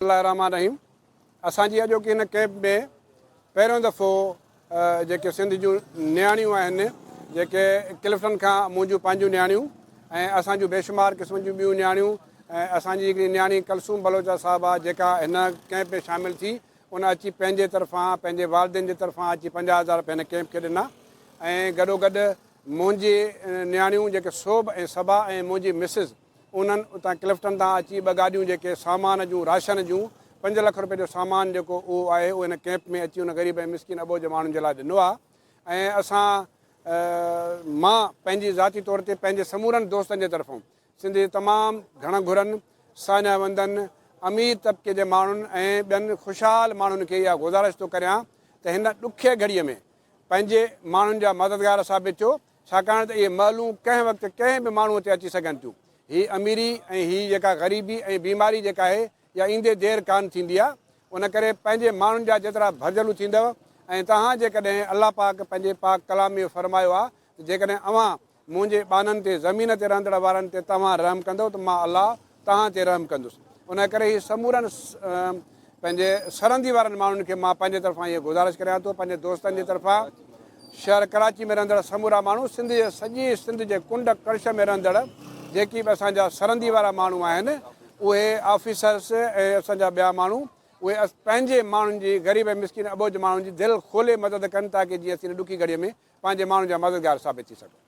الله الرحمٰن الرحيم اسان جي اڄوڪي هن ڪئمپ ۾ پهريون دفعو جيڪي سنڌ جون نياڻيون آهن جيڪي ڪلفٽن کان منهنجون پنهنجون نياڻيون ۽ اسان جون بيشمار قسم جون ٻيون نياڻيون ۽ اسان جي هڪڙي نياڻي ڪلثوم بلوچ صاحبه جيڪا هن ڪئمپ ۾ شامل ٿي ان اچي پنهنجي طرفان پنهنجي والدين جي طرفان اچي 50 هزار رپيا هن ڪئمپ کي ڏنا ۽ گڏوگڏ منهنجي نياڻيون جيڪي سوڀ ۽ صبا ۽ منهنجي مسز انهن اتان ڪلفٽن تان اچي ٻه گاڏيون جيڪي سامان جون راشن جون پنج لک روپين جو سامان جيڪو اهو آهي اهو هن ڪئمپ ۾ اچي ان غريب ۽ مسڪين اٻوجهه ماڻهن جي لاء ڏنو آهي ۽ اسان مان پنهنجي ذاتي طور تي پنهنجي سمورن دوستن جي طرفون سنڌ جي تمام گهڻ گهرن ساڃاهه وندن امير طبقي جي ماڻهن ۽ ٻين خوشحال ماڻهن کي اها گذارش ٿو ڪريان ته هن ڏکي گهڙي ۾ پنهنجي ماڻهن جا مددگار ثابت ٿيو ڇاڪاڻ ته اهي مهلون ڪنهن وقت ڪنهن به ماڻهوء تي اچي سگهن ٿيون. هي اميري ۽ هي جيڪا غريبي ۽ بيماري جيڪا آهي اها ايندي دير ڪانه ٿيندي آهي. ان ڪري پنهنجي ماڻهن جا جيترا ڀرجهلو ٿيندؤ ۽ توهان جيڪڏهن الله پاڪ پنهنجي پاڪ ڪلام ۾ فرمايو آهي ته جيڪڏهن اوهان منهنجي ٻانهن تي زمين تي رهندڙ وارن تي توهان رحم ڪندؤ ته مان الله توهان تي رحم ڪندس. ان ڪري هي سمورن پنهنجي سرندي وارن ماڻهن کي مان پنهنجي طرفان هيء گذارش ڪريان ٿو، پنهنجي دوستن جي طرفان شهر ڪراچي ۾ رهندڙ سمورا ماڻهو، سنڌ جي سڄي سنڌ جي ڪنڊ ڪڙڇ ۾ رهندڙ جيڪي به اسان جا سرندي وارا ماڻهو آهن، اهي آفيسرس ۽ اسان جا ٻيا ماڻهو، اهي پنهنجي ماڻهن جي غريب ۽ مسڪين اٻوجهه ماڻهن جي دل کولي مدد ڪن تاڪه جيئن اسين هن ڏکي گهڙيء ۾ پنهنجي ماڻهن جا مددگار ثابت ٿي سگهون.